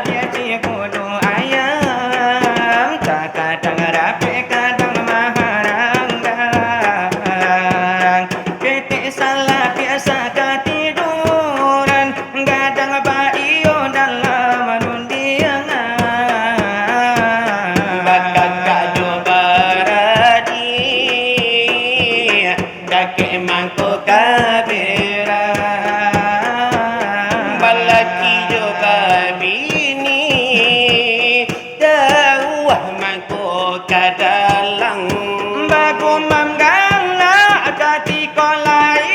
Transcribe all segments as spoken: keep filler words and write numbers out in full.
Biaji bulu ayam, takadang rapek, kadang maharanggang. Ketek salah biasa katiduran, gadang baiyo dalam rundiangan. Bakakak jo baradik, dakek mangko ka berang. Balaki jo babini, jauah mangko ka dalang. Bagumam galak katiko lai,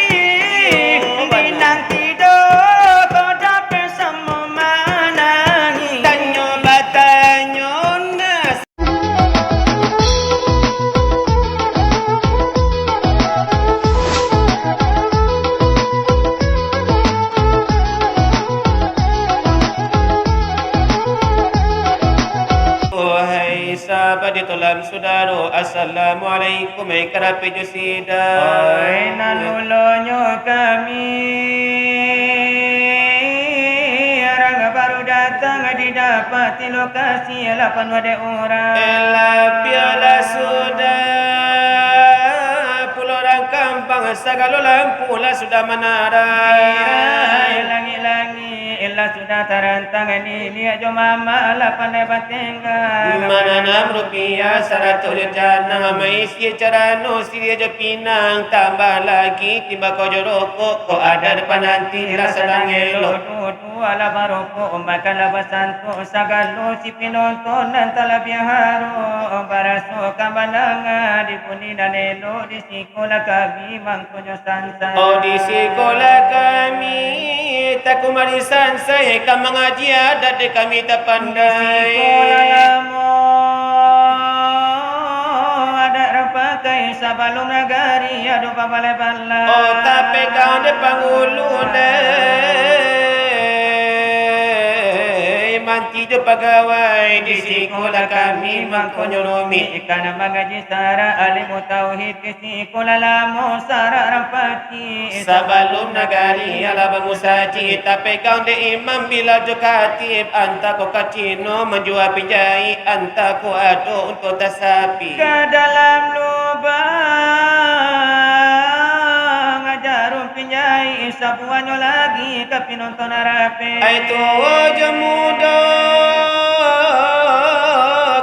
dinanti doh ko dapek samo manangih. Tanyo batanyo nas. Wahai sahabat di dalam sudaro, assalamualaikum, ai karape jo sida. Oi, nan ulonyo kami, urang baru datang didapati lokasi, lah panuah dek urang. Elah, bialah sudah, pulo urang kampang, sagalo lampu lah sudah manarang. Bialah langik-langik, elah sudah tarantang, niniak jo mamak lah pandai batenggang. Mananam rupiah sarato jo janang, maisi carano siriah jo pinang, tambah lagi timbako jo rokok, kok ado pananti lah sadang elok. Duduaklah barokok, makanlah basantok, sagalo si pinonton nan talabiah harok, baraso ka mandanga di bunyi nan elok di sikolah kami mangkonyo sansai. Oh, di sikolah kami, takumari sansai ka mangaji adat dek kami tapandai. Di sikolah lamo, adat rampakai sabalun nagari ado babalai-balai. Oh, tapi kau dek pangulu dek manti jo pagawai di sikolah kami mangkonyo rumik. Kana mangaji syarak alim tauhid di sikolah lamo syarak rampakai. Sabalun nagari alah bamusajik, tapegang dek imam bilal jo katib, antah ko ka Cino manjua pinjaik, antah ko ado untuak tasapi. Ka dalam lubang jarum pinjaik, sabuahnyo lagi ka pinonton rapek. Ai tuo jo mudo,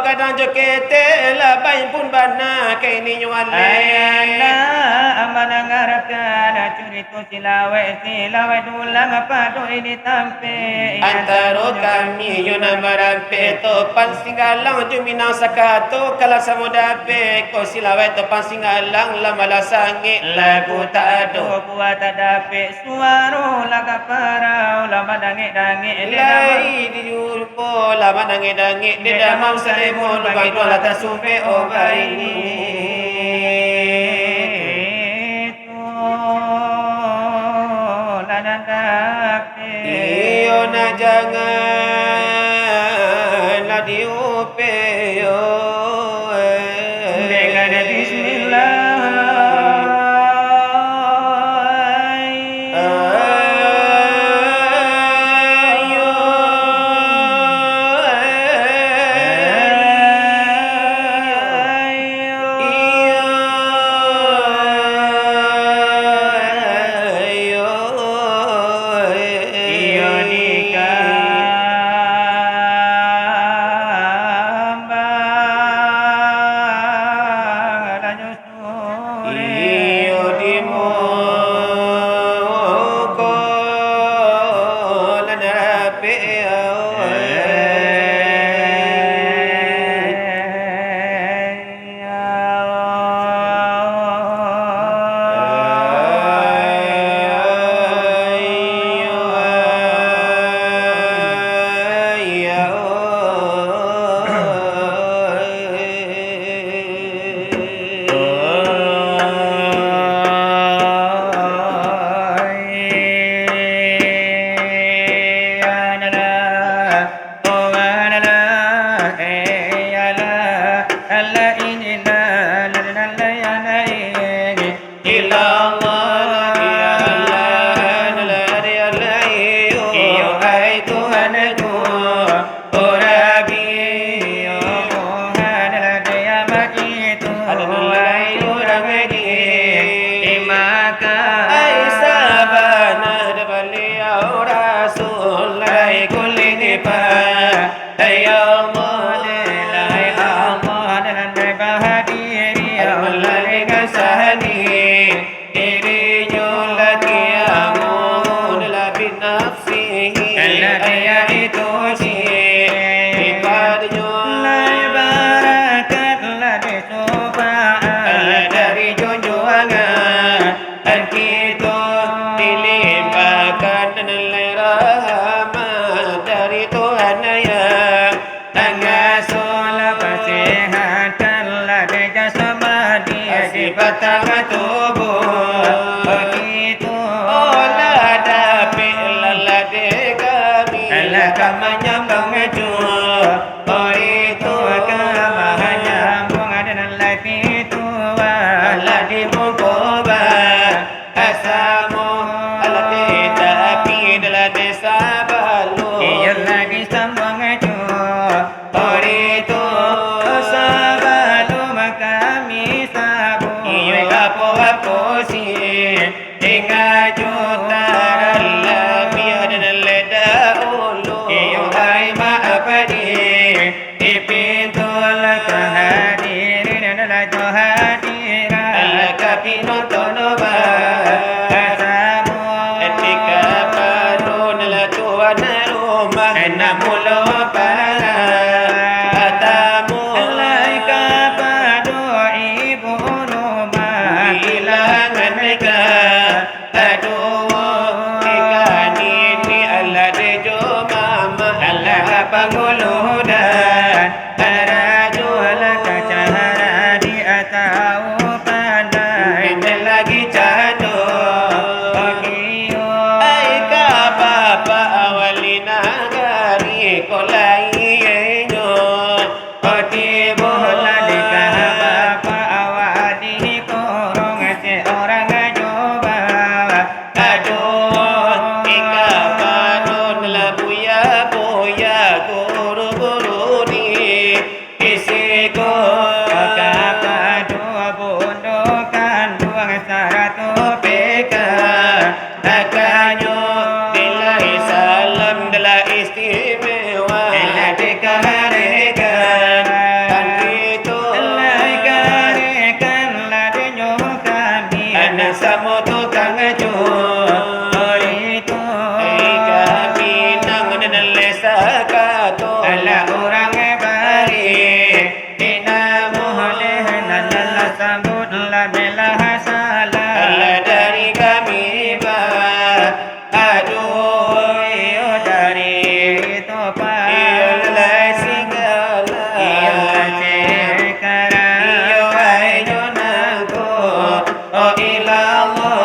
gadang jo ketek, lah baimpun bana ka ininyo alek. Ai anak mandangarkan curito silawek, silawek dulang pado ini tampek. Antaro kami yo nan barampek, Topan Singgalang jo Minang Sakato, kalah samo dapek. Ko silawek Topan Singgalang lah malah sangek, lagu tak ado, buah tak dapek. Suaro lagak parau, lah mandangek-dangek, lai dijupo, lah mandangek-dangek, dek damam salemo, lubang tu lah tasumpek, oh, baini. Itu lah nan dapek. Iyo, nak jangan lah diupek, yo. Dengan bismillah. Iyo di muko lah dapek. Ya Allah, ya Allah, nan bahadiri, ya Allah, dengan sahadi. Dirinyo lah qiyamun lah binafsihi, lah dia itu si. Ibaratnyo lah barakat lah disupaat dari junjuangan. Dan kito dilimpahkan nilai rahmat dari Tuhan yang Tangasolah pasihatan lah dek jasmani, sifatang tubuh. Baitu olah dapek lah dek kami, lah ka manyambang jo. Baitu ka manyambang adan laki tua, lah di muko ba Asamo alah di tapi dalam desa balu. Iyo lah disambuang jo. Ori tu sabalum kami sabuik. Iyo apo-apo si tingga juta labiah dan leda ulu. Iyo ai maaf di Di pintu lah kahadirin adalah jo hadiran. Alah ka pinonton ba. Kasamu. Etika baru adalah tuan rumah. Enak mulo para. Atamu. Alah kapado ibu rumah. Bilangan mereka. Aduh, ikan ini alah dejo mama, alah pangulu dan rajo lah kacahara di atau pandai. Ini lagi cado. Ai ka bapak wali nagari, ko lai inyo. Oti bola dikah bapak awak dikorong seorang ajo ba. Aduh, ika padun lah buya-buya guru-guru di, di siko. Kapado bundo kanduang sarato peka. Takanyo nilai salam adalah istimewa. Lah dikarekan, kan kito lah dikarekan, lah denyo kami. Anak samo tukang curi itu. Hei, kami nang nan lesa kato. Alah urang bari. Dinamu oleh nan lah sambut lah belah salam. Alah dari kami ba. Aduh, iyo dari itu pa. Iyo lah segala. Iyo lah segala. Iyo ai jo nangko. Oh, ilallah.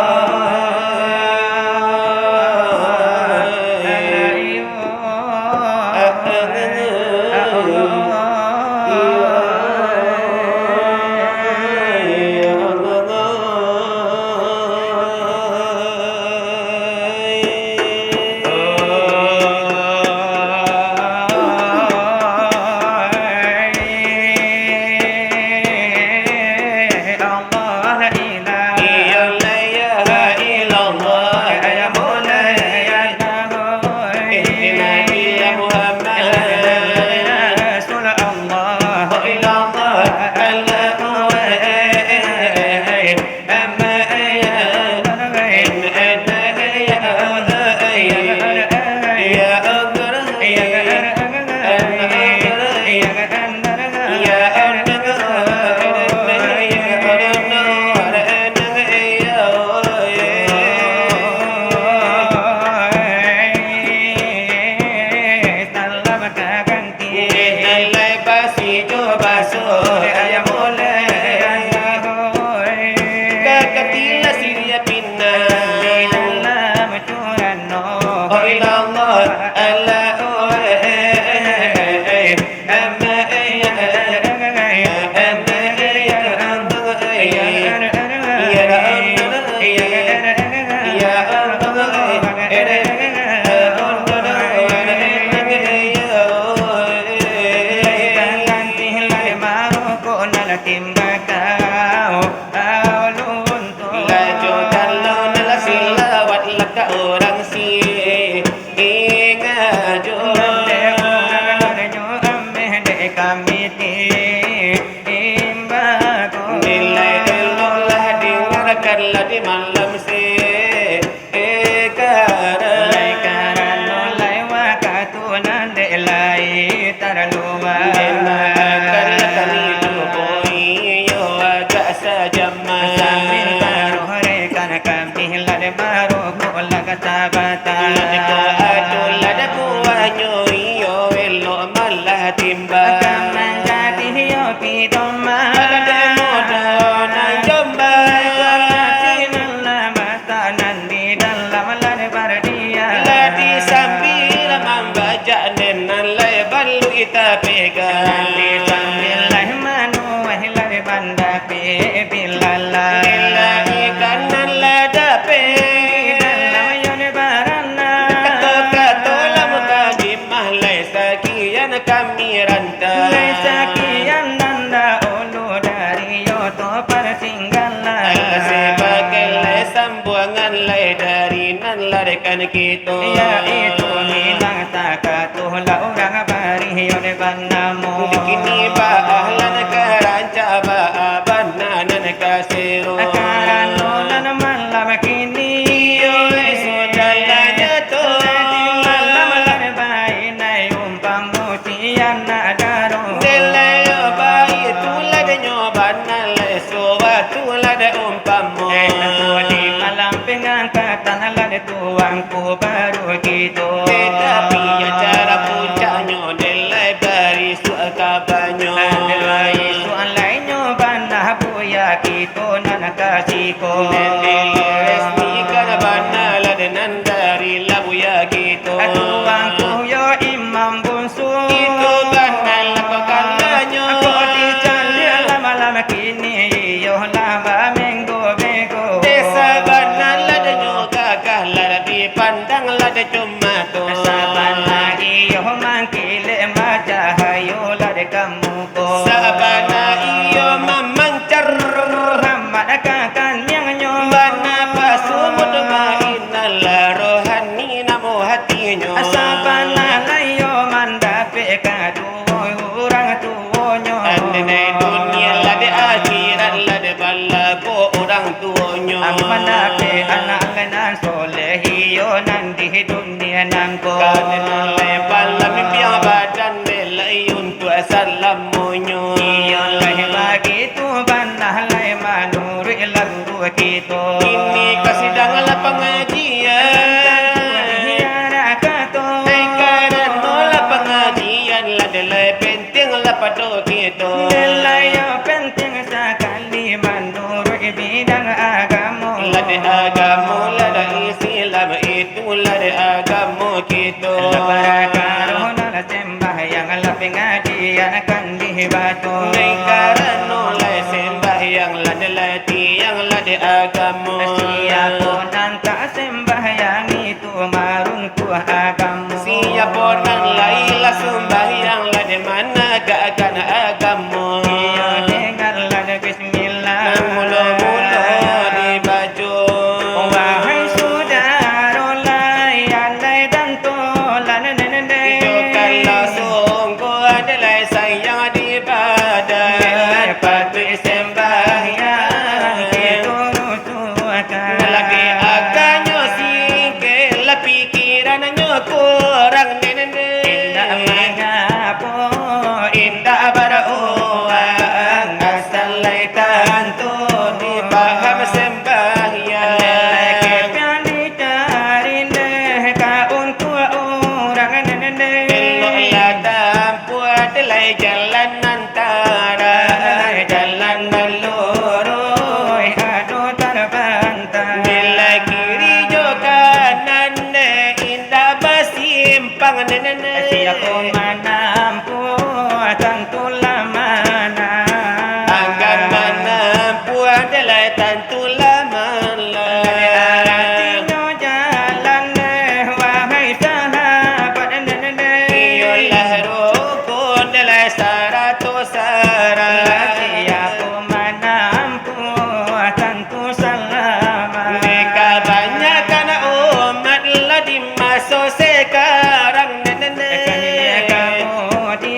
Nan lai basi jo baso, ayah mulai. Kakatilah siriah pinang. Oh, ilallah, Allah, oh, eh, eh, eh, eh, eh. Lai taluah. Dengarkanlah kami tu, boy, iyo agak sajamah. Sambil taruh rekan kami lah dek barukuk lah ka sabata. Lah dek ko atulah dek kuahnyo, iyo elok malah timbang. Ka manjadi iyo pidoman. Alah dek mudo nan Jombang. Nan lah Tanang di dalam lah bardiam. Lah di sambil mambajak nen nan lai baluik tapegang. Nan di sambil lah manuai lah bandapek bilalah. Bila ikan nan lah dapek. Di dalam yo ni barana. Kato-kato lah muka jimah lai sakian kami rantau. Lai sakian nan dahulu dari yo to parsinggalan. Alah sabagai lai sambuangan lai dari nan lah rekan kito. Yaitu Minang Sakatuh lah urang Bariun banamo. Di kini baa lah nan ka rancak, baa bana nan ka sero. Karano nan malam kini. Iyo, sudah lah nyato. Di malam lah bainai umpamo si anak daro. Dek lai yo baitu lah dek nyo bana lai suatu lah dek umpamo. Eh, tantu di malam pangangkatan lah dek tuanku baru kito. Tetapi acara puncaknyo dek lai barisuak kabanyo. Dek lai suak lainyo bana buya kito nan ka siko. Dek lai resmikan bana lah dek nan dari lah buya kito. Tuanku yo Imam Bunsu. Itu bana lah pakalanyo. Kok dicaliak lah malam kini, iyo lah baminggu-minggu. Dek sabana lah dek nyo gagah lah dipandang lah dek cuma tu. Sabana iyo mangkilek bacahayo lah dek kamu. Sabana iyo mamancar. Rahmat ka kaniangnyo. Bana pasumut mainan lah rohani namo hatinyo. Sabana lah iyo mandapek kaduo urang tuonyo. Andai dunia lah dek akhirat lah dek balabo urang tuonyo. Mandapek anak nan soleh iyo nan di dunia nangko. Karano lai pala mimpiang badan dek lai untuak salamonyo. Iyo lai bagitu bana lai manuruik lagu kito. Kini ka sidang lah pangajian. Tantu diharap kato. Dek karano lah pangajian lah dek lai penting lah pado kito. Dek lai yo penting sakali manuruik bidang agamo. Lah dek agamo lah dek Islam, itulah dek agamo kito. Lah parakaro nan lah sembahyang lah pangajian kan dibaco. Dek karano lah sembahyang lah dek lai tiang lah dek agamo. Siapo nan tak sembahyang itu maruntuah agamo. Siapo nan lai lah sumbahyang lah dek managakkan agamo. Iyo, dengarlah dek bismillah. Nan mulo-mulo dibaco. Wahai sudaro lai andai dan tolan nende. Iyo, kalau sungguah dek lai sayang di badan. Dek lai patuik sembahyang kito. Lagi akanyo singkeh, lah pikirannyo kurang nene. Indak mangapo, indak barauang, asal lai tantu dipaham sembahyang. Kepian dicari deh ka untuak urang nene. Eloklah tampuah dek lai jalan nan tarang, jalan nan luruih, ado tarbantang. Dek lai kiri jo kanan, indak basimpang, nene. Siapo manampuah, tantulah manang. Anggan manampuah, dek lai tantulah manang. Aratinyo jalan, wahai sahabat, nene. Iyolah rukun, dek lai sarato syarat. Siapo manampuah tantu salamaik. Dek kabanyakan umat lah di maso sakarang, nene. Kamudi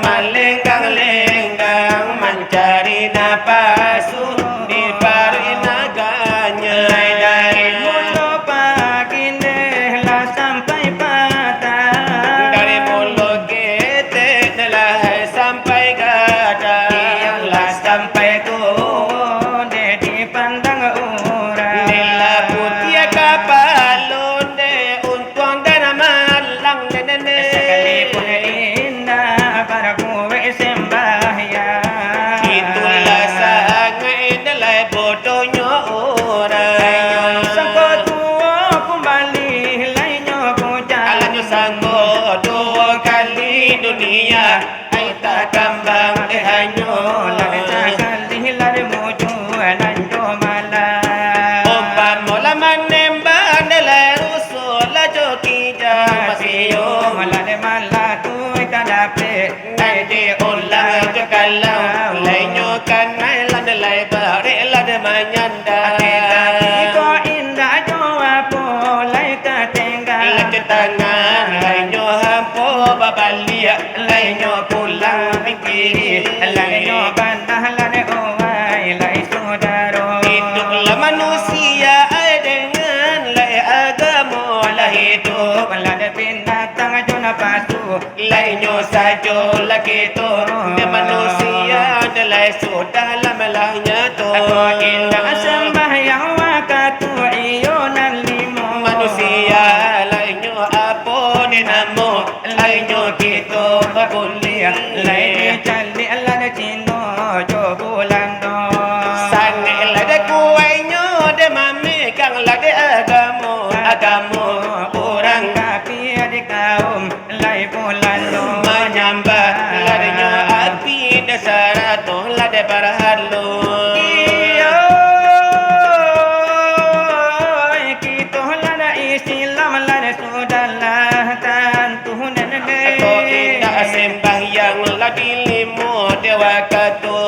malenggang-lenggang mancari napasu di paruik naganya. Lai dari mulo pagi ndeh lah sampai patang. Dari mulo Dunia, ai takambang, eh, hanyo. Lah sakali lah mujua nan jo malah. Umpamo lah manembang, lah rusuh, lah jo kijang, masium. Malah dek malah tu ka dapek. Nan diulang jo kalau, lai nyo kanai lah dek lai barek lah dek manyanda. Tapi ko indak jo apo lai ka tenggang. Lah jo tangan, lai nyo hampo babaliak, lai nyo pulang pikiri. Lai nyo banah lah dek uwai, lai sudaro. Iduplah manusia ai dengan lai agamo, lah idup lah dek binatang jo napasu. Lai nyo sajo lah kito, dek manusia, dek lai sudah lah malah nyato. Ako indak sambahyang wakatu iyo nan limo. Manusia, lai nyo apo dek namo, lai nyo kito babuliah. Lai dicaliak lah dek Cino jo Bulando. Sanek lah dek kuwainyo, dek mamegang lah dek agamo, agamo urang kafir di kaum. Lai bulan tu manyambah, lah dek nyo api dek sarato lah dek barhalo. Iyo, kito lah dek Islam lah dek sudahlah tantu nene. Ko indak sembahyang lah di limo dek wakatu.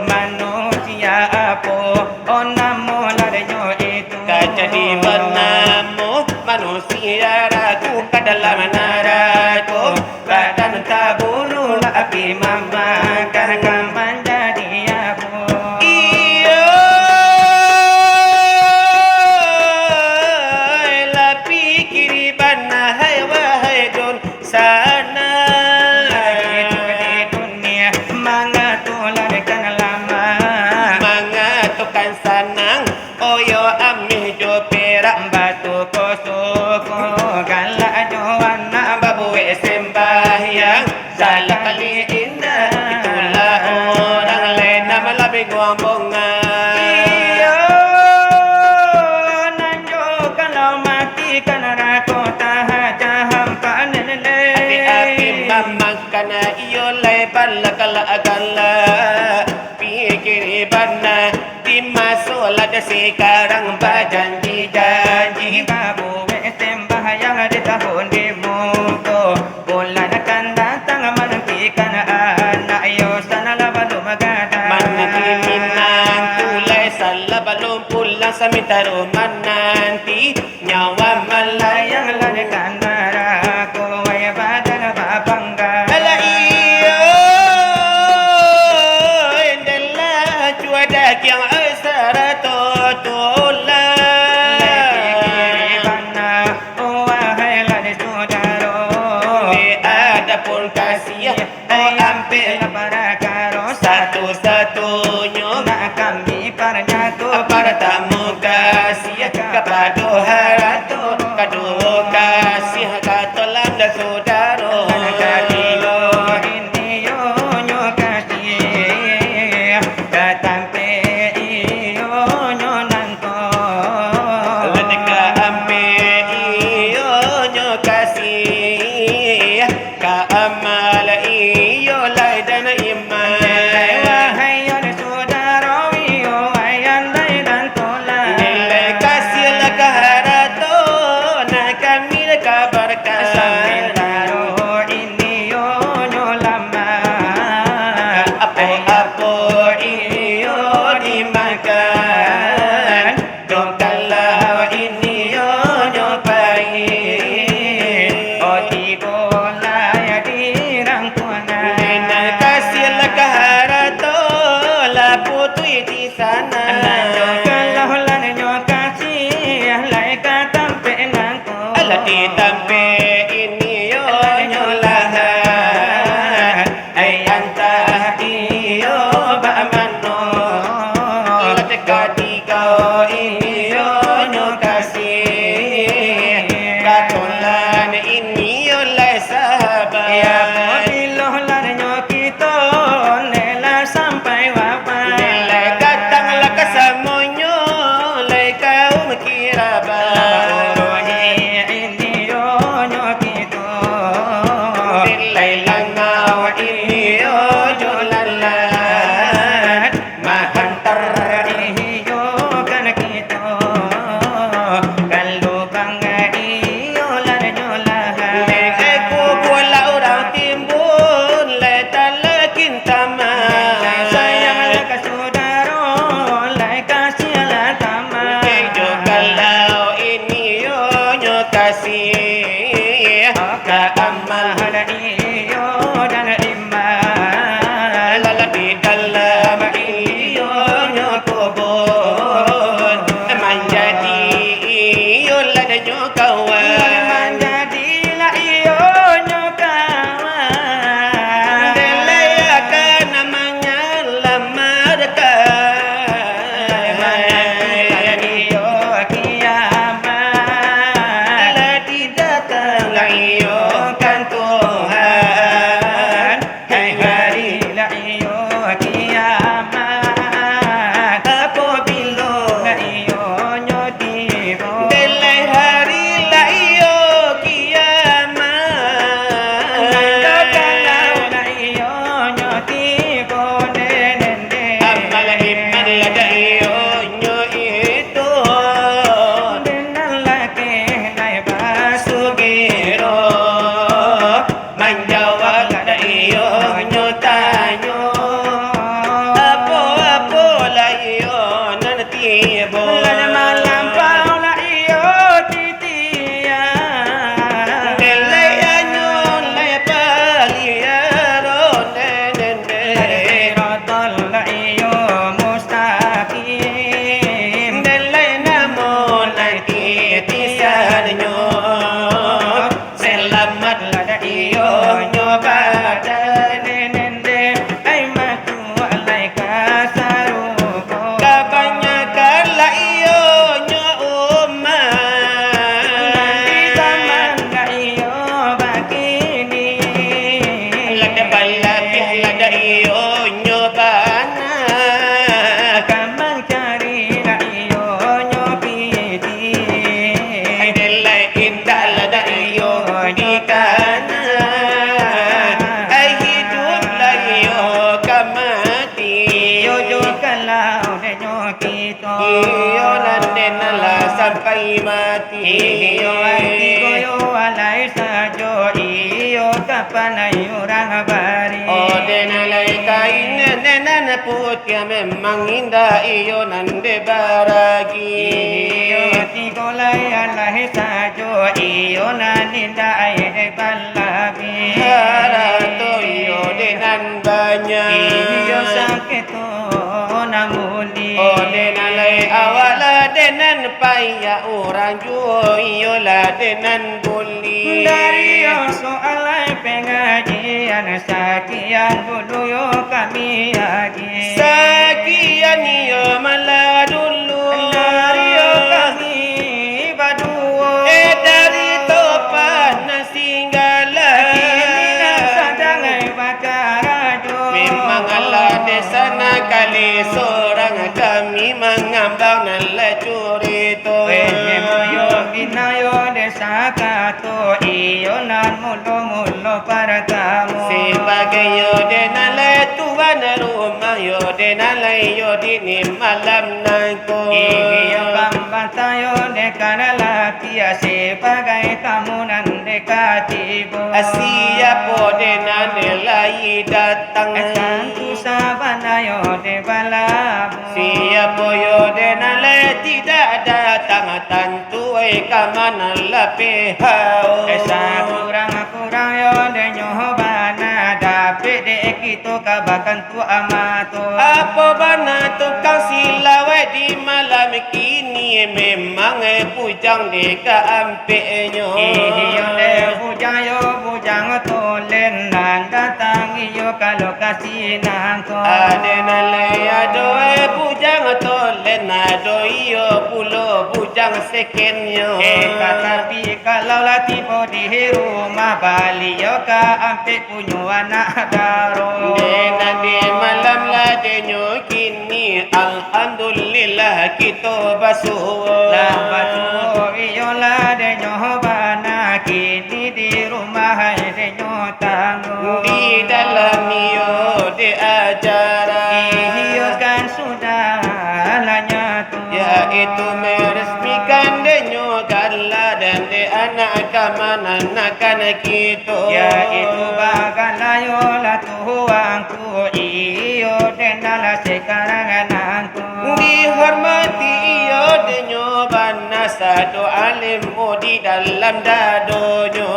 Manusia apo, oh, namo lah dek nyo itu. Ka jadi banamo manusia ragu ka dalam narako. Badan taburu lah api mamakan ka manjadi apo. Iyo, lah pikiri bana hai wahai dun sana. Hidup di dunia mangatolah kan lama. Mangatokan sanang. Oyo ameh jo perak basuko-suko, galak jo anak babuek sembahyang, salah kali indak, itulah urang lai nan lah bingung bunga. Iyo, nan jo kalau mati ka narako tahaja hampa nene. Api-api mamakan iyo lai balak-galak. Pikiri bana, di maso lah dek sikarang bajanji-janji. Babuek sembahyang di tahun di muko, bulan akan datang manantikan anak, iyo sanalah balum gadang. Mananti minantu lai salah balum pulang, samantaro mananti nyawa malayang lah dek ka narako, wai badan bapanggang. Alah iyo, indalah jua dagiang sarato tulang. Lai pikiri bana, wahai lah dek sudaro. Dek adapun kasiah, oh, ampek lah parakaro. Satu-satunyo nak kami parnyato, partamo kasiah kapado harato, kaduo kasiah ka tulang dan sudaro. Katigo, inyo nyo kasiah ka tampek iyo nyo nangko. Lah dek ka ampek iyo nyo kasiah. Ka amal iyo lai dan iman. Wahai yo sudaro iyo, wahai andai dan tulang. Nilai kasiah lah ka harato, nak kami lah ka barkah. Samantaro inyo nyo lamah. Apo-apo iyo dimakan. Dongkanlah inyo nyo pai, oh, tibolah di rangkuangan. Awak iyo jo lalat, mahantar iyo kan kito, ka lubang iyo lah nyo lahat. Dek kubuah lah urang timbun, lai talakin tamak. Sayang lah ka sudaro, lai kasiah lah tamak. Dek jo kalau inyo nyo kasih, ka amal iyo dan iman. Lalat di dalam iyo nyo kubur, manjadi iyo lah nyo kawan. Manjadilah iyo nyo kawan. Dek lai akan manyalamatkan. Manjadilah iyo kiamat. Lah didatanglah iyo kan Tuhan. Hai hari lah iyo kiamat, apobilo lah iyo nyo tibo. Dek lai hari lah iyo kiamat, nando kalau lah iyo nyo tibo, den, den, den. Amal iman lah dak iyo nyo itu, den nan lakeh lai basugiro. Manjawab lah iyo nyo tanyo, apo-apo lah iyo nan tibo. Lah malampau lah iyo titian. Dek lai anyo lai paliaro, den, den, den. Sirotol lah iyo mustaqim. Dek lai namo lai titisannyo. Salamat lah dak iyo nyo badan, den, den, den. Ai masuak lai ka sarugo. Kabanyakan lah iyo nyo umat. Nan di zaman lah iyo bakini. Lah dak balabiah lah dak iyo nyo bana. Ka mancari lah iyo nyo piti. Hai dek lai indak lah dak iyo dikana. Hai hidup lah iyo ka mati. Iyo jo kalau dek nyo kito. Iyo nan den lah sampai mati. Iyo ati goyo alai sajo. Iyo kapan urang bari. Oh, den alai kain nan putiah memang indak iyo nan den baragi. Iyo tigo lai alai sajo, iyo nan indak ai den balabi. Harato iyo den nan banyak. Iyo sakeh tu nan buli. Oh, den alai awak lah den nan payah urang juo, iyo lah den nan buli. Dari yo soalai pengajian, sakian dulu yo kami agi. Sakian iyo malah dulu. Dari yo kami baduo. Eh, dari topan nan singgala. Kini nan sadang bakarajo. Memang alah desa nakali sorang kami mangambang nan lah curito. Weh, memang yo bina yo desa kato, iyo nan mulo-mulo paratamo. Sibagai yo den alai tuan rumah, yo den alai yo dini malam nangko. Iyo pambantah yo den ka lalatiah, sibagai tamu nan den ka tibo. Siapo den nan lai datang? Tantu sabana yo den balabuah. Siapo yo den nan lai tidak datang, tantu ai ka ma nan lapeh hao. Sakurang-kurang yo den nyo bana, dapek dek kito ka bakantuak mato. Apo bana tukang silawai di malam kini, memang ai bujang dek ka ampeknyo. Iyo dek bujang yo bujang tulen, nan datang iyo ka lokasi nan ko. Ado nan lai ado ai bujang tulen, ado iyo pulo bujang sekennyo. Eh, tatapi kalau lah tibo di rumah, baliau ka ampek punyo anak daro. Dek nan di malam lah dek nyo kini, alhamdulillah kito basuo. Lah basuo iyo lah dek nyo bana, kini di rumah ai dek nyo tangguang. Di Itu meresmikan denyo gala dan dek anak kamananakan kito. Yaitu bagalayolah tuanku, iyo denanlah sekarang nangku. Dihormati iyo denyo bana sado alim di dalam dadonyo.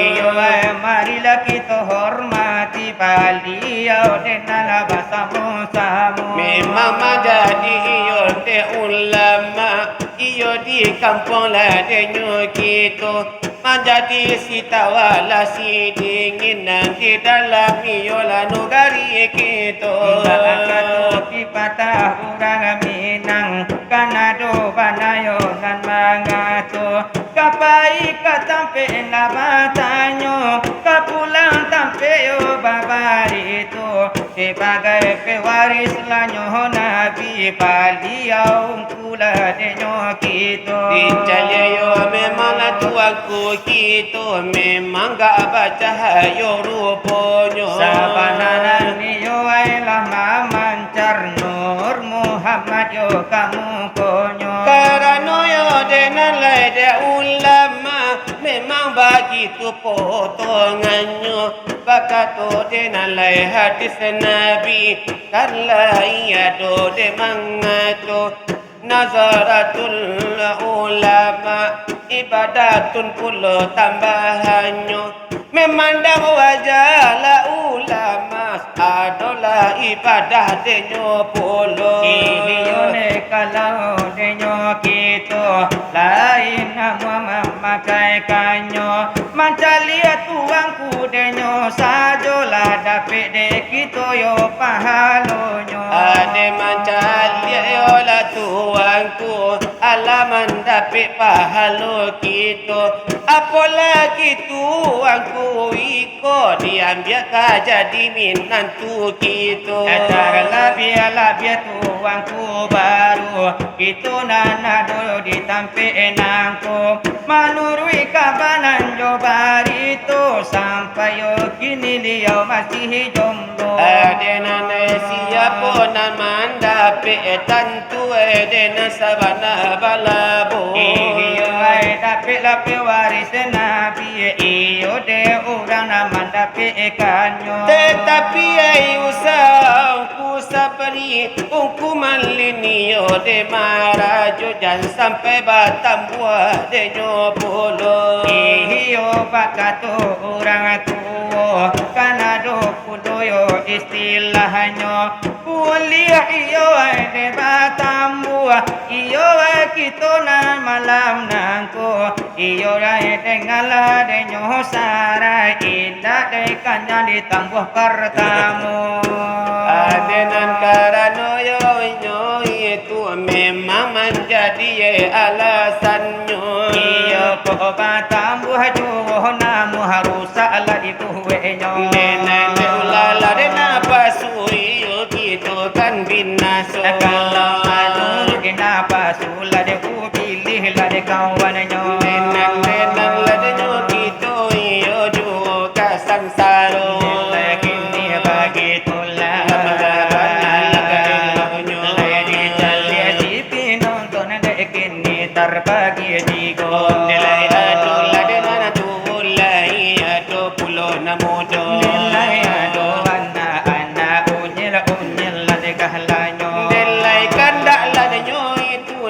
Iyo, marilah kito hormati baliau denanlah basamo-samo. Memang manjadi iyo dek ulama, iyo di kampuang lah denyo kito. Manjadi si tawa lah si dingin, nan di dalam iyolah nugari kito. Bak kato pipatah urang Minang, kan ado bana yo nan mangato, ka pai ka tampek lah batanyo, ka pulang tampek yo babarito. Sabagai pewaris lah nyo Nabi, baliau Itulah denyo kito. Dicaliak yo memang lah tuanku kito, memang gak bacahayo ruponyo. Sabana nio ai lah mamancar nur Muhammad yo ka mukonyo. Karano yo denan lai dek ulama, memang bagitu potongannyo. Bakato denan lai hadis Nabi, kan lai ado dek mangato. Nazaratul ulama, ibadatun pulo tambahannyo. Memandang wajah lah ulama, adolah ibadah denyo pulo. Iyo ne kalau denyo kito, lain namuah mamakaiannyo. Mancaliak tuanku denyo sajolah dapek dek kito yo pahalonyo. Ade mancaliak yo lah tuanku, alah mandapek pahalo kito. Apolagi tuanku iko diambiak ka jadi minantu kito. Talabiah-labiah tuanku baru, kito nan ado di tampek nangko. Manuruik kabanan jo barito, sampai yo kini liau masih jomblo. Ade nan siapo nan mandapek, tantu ade nan sabana balabo. Iyo ai, dapeklah pewaris Nabi, iyo dek urang nan mandapekannyo. Tetapi ai usaha Ungku Sapri, Ungku Malin iyo dek marajo, jan sampai batambuah denyo pulo. Iyo bakato urang tuo, kan ado pulo yo istilahnyo, buliah iyo ai dek batambuah, iyo ai kito nan malam nangko. Iyo lai, dengalah denyo sarai, indak dek kan jan ditambuah partamo. Ade nan karano yo inyo itu memang manjadi alasannyo. Iyo kok batambuah juo, namuah rusak lah dibueknyo. Dek nan dek ulala, dek napasu iyo kito kan binaso. Kalau anu dek napasu lah dek Pilihlah dek kawannyo. Denang-denang lah denyo kito iyo juo ka sansaro. Denang kini bagitulah. Lah bana lah ka eloknyo. Lai dicaliak si pinonton dek kini tarbagi tigo. Lai ado lah denang tu lai ado pulo nan mudo. Lai ado anak-anak unyil-unyil lah dek kahlanyo. Lai kandak lah denyo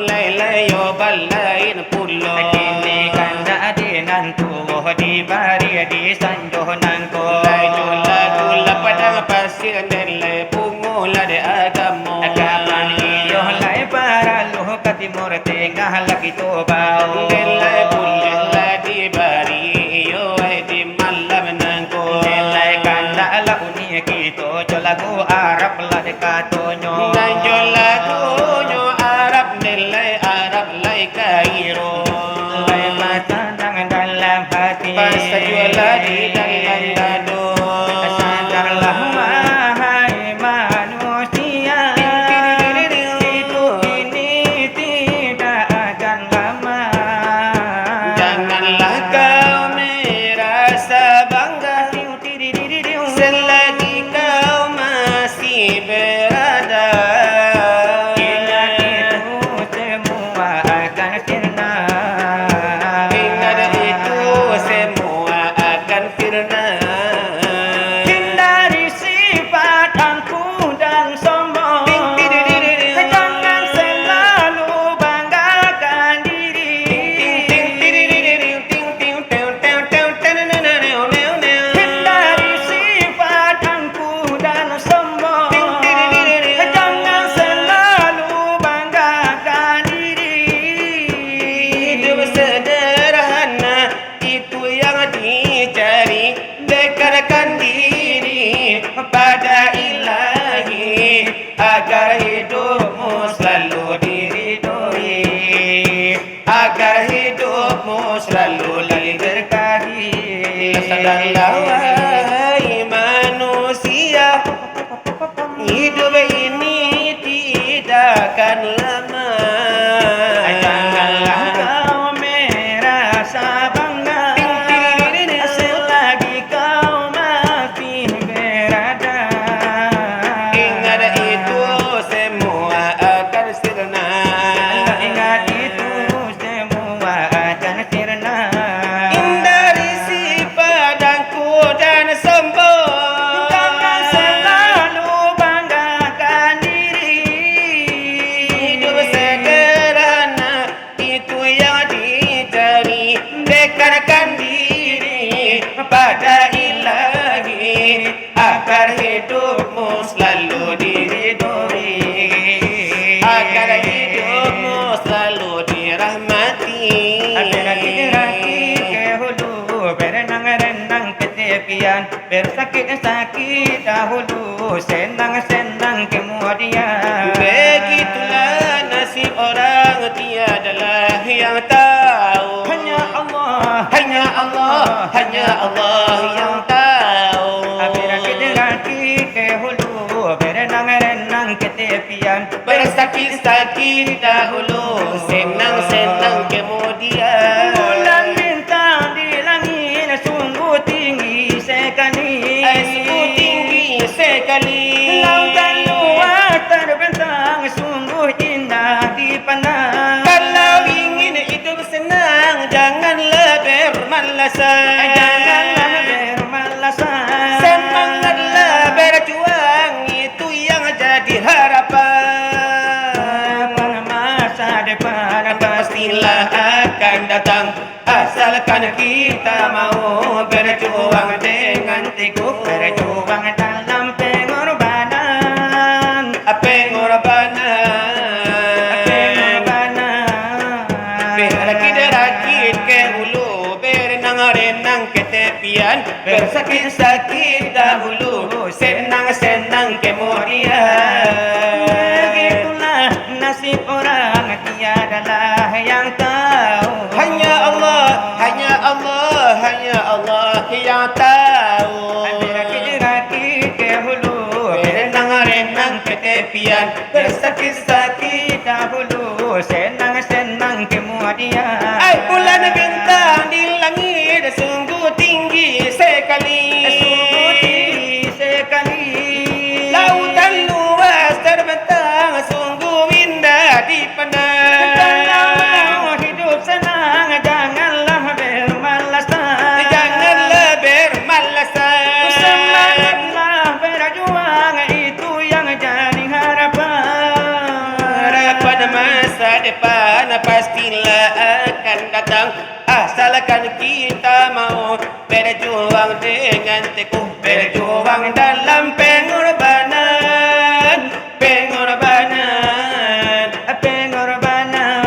Lai-lai yo balain pulo. Kini kandak di nan tuo dibari di sanjo nangko. Lai jo lagu lah padang pasir, den lai pungo lah dek agamo. Kapan iyo lai paralu ka timur tengah lah kito bao. Den lai buliah lah dibari iyo ai di malam nangko. Den lai kandak lah Kini kito jo lagu Arab lah dek katonyo. Nan jo lagunyo Arab, den lai Arab lai Kairo. Lai basanang dalam hati. Basajuaklah di dalam dado. Sadarlah wahai manusia, hidup ini tidak akan lama. Janganlah kau merasa bangga. Selagi kau masih berada. Pada Ilahi, agar hidupmu selalu diridoi, agar hidupmu selalu diberkahi. Sadanglah, wahai manusia, hidup ini tidak akan lama. Janganlah kau merasa bangga selagi kau masih berada. Ingat itu, semua akan sirna. Ingat itu, semua akan sirna. Hindari sifat dangku dan sombong. Jangan selalu banggakan diri. Hidup sederhana, itu yang dicari. Dekatkan diri pada Ilahi, agar hidupmu selalu diridoi, agar hidupmu selalu dirahmati. Berhati-hati ke hulu, berenang-renang ke tepian, bersakit-sakit dahulu, senang-senang kemudian. Begitulah nasib orang, tiadalah yang tahu. Hanya Allah, hanya Allah, hanya Allah yang tahu. Berhati-hati ke hulu, berenang-renang ke tepian, bersakit-sakit dahulu, senang-senang kemudian. Bulan bintang di langit sungguh tinggi sekali. Ai, sungguh tinggi sekali. Lautan luas terbentang sungguh indah dipandang. Kalau ingin hidup senang, janganlah bermalasan. Janganlah bermalasan. Semangatlah berjuang, itu yang jadi harapan. Harapan masa depan pastilah akan datang, asalkan kita mau berjuang dengan teguh, berjuang dalam pengorbanan. Pengorbanan. Pengorbanan. Berakit-rakit ke hulu, berenang-renang ke tepian, bersakit-sakit dahulu, senang-senang kemudian. Begitulah nasib orang, tiadalah yang tahu. Hanya Allah, hanya Allah, hanya Allah yang tahu. Berakit-rakit ke hulu, berenang-renang ke tepian, bersakit-sakit dahulu, senang-senang kemudian. Ai, bulan bintang di langit sungguh tinggi sekali. Sungguh tinggi sekali. Lautan luas terbentang sungguh indah dipandang. Kalau mau hidup senang, janganlah bermalasan. Janganlah bermalasan. Semangatlah berjuang, itu yang jadi harapan. Harapan masa depan pastilah akan datang, asalkan kita mau berjuang dengan teguh, berjuang dalam pengorbanan, pengorbanan, pengorbanan.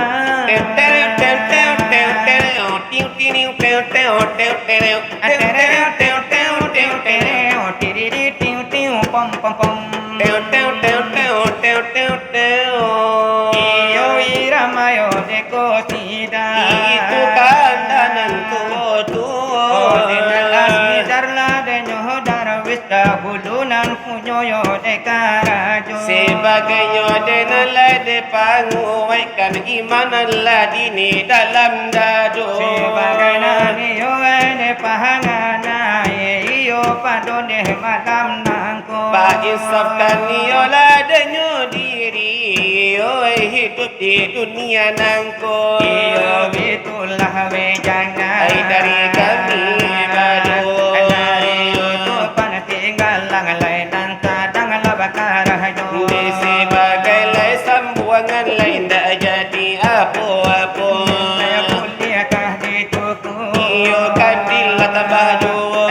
Iyo, irama yo de kosida. Itu kanda nan tuo-tuo. Ode nan asli darlah denyo darwis dahulu nan punyo yo de karajo. Sebagainyo de nan lai de panguwaik kan iman nan lah dini dalam dado. Sabagai nan iyo ai dek pahangan aie, iyo pado dek malam nangko. Bainsafkan iyolah denyo diri, oi hidup di dunia nangko. Iyo bitulah weh jangan. Ai dari kami bado. Dari itu pan tinggal lang lai nan sadang lah bakarajo. Di sibagai lai sambuangan lai ndak jadi apo-apo. Kuliahkah di tuku. Iyo kandil lah tambah juo.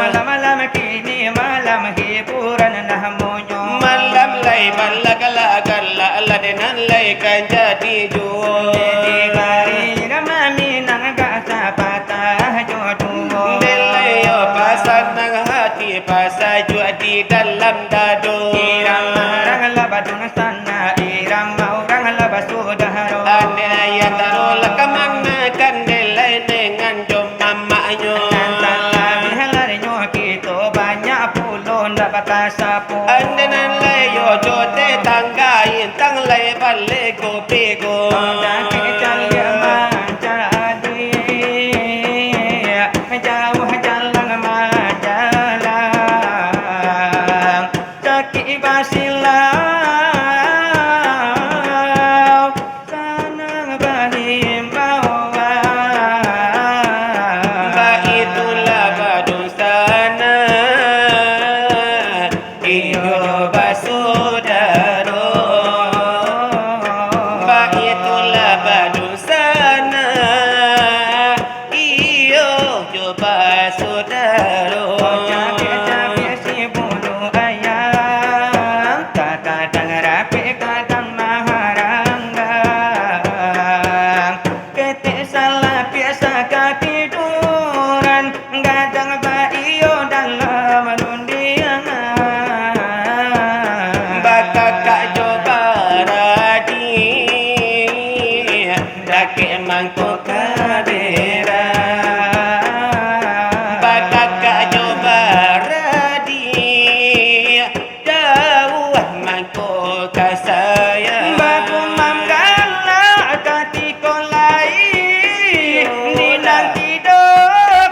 Malam-malam kini malam hiburan namonyo. Malam lai balaga-laga lah denan lai kan jadi juo. Di hari maminang gak sapatah jo duo. Dek lai yo pasanang hati pas Sajuak di dalam dado. Irama urang lah badunsanak, irama urang lah basudaro. Andai iyo tarulah ka manakan dek lai dengan jo mamaknyo. Nan talabiah larinyo kito banyak pulo ndak batasapo. Andai nan lai yo jo tetangga, intang lai balego-bego. Dakek caliak mancaliak, jauah jalan majalang. Dakek basilau, sanang bahimbauan. Baitulah badunsanak, iyo basudaro. Baitulah badunsanak, iyo jo basudaro. Cabiak-cabiak si bulu ayam, takadang rapek, kadang maharanggang. Ketek salapiak sakatiduran, gadang baiyo dalam rundiangan. Bakakak jo baradiak, dakek mangko kaberang. Bakakak jo baradiak, jauah mangko kasayang. Bagumam galak katiko lai, di nan tido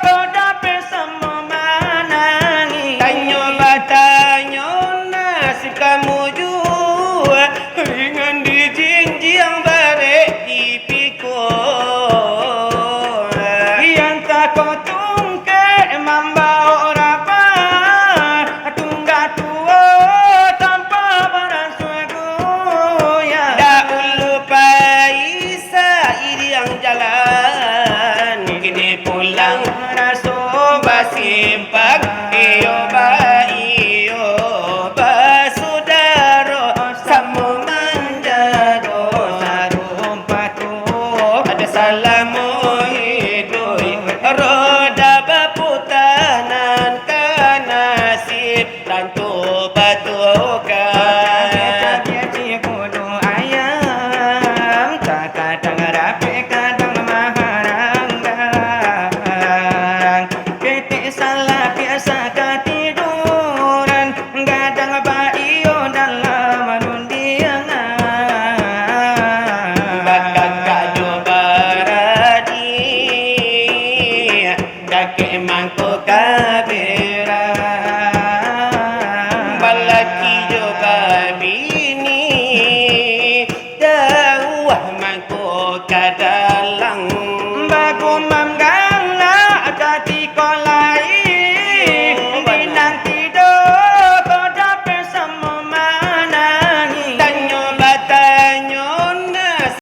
ko dapek samo manangih. Tanyo batanyo nasib kamu juo, ringan dijinjiang, barek dipikua. Nan tako tungkek mambaok rabah, tunggak tuo tanpa barasuah guyang. Daulu pai sairiang jalan, kini pulang raso basimpang. Iyo baiyo basudaro, samo manjago sarumpah tu. Ado salamo iduik, roda baputa nan ka nasib, tantu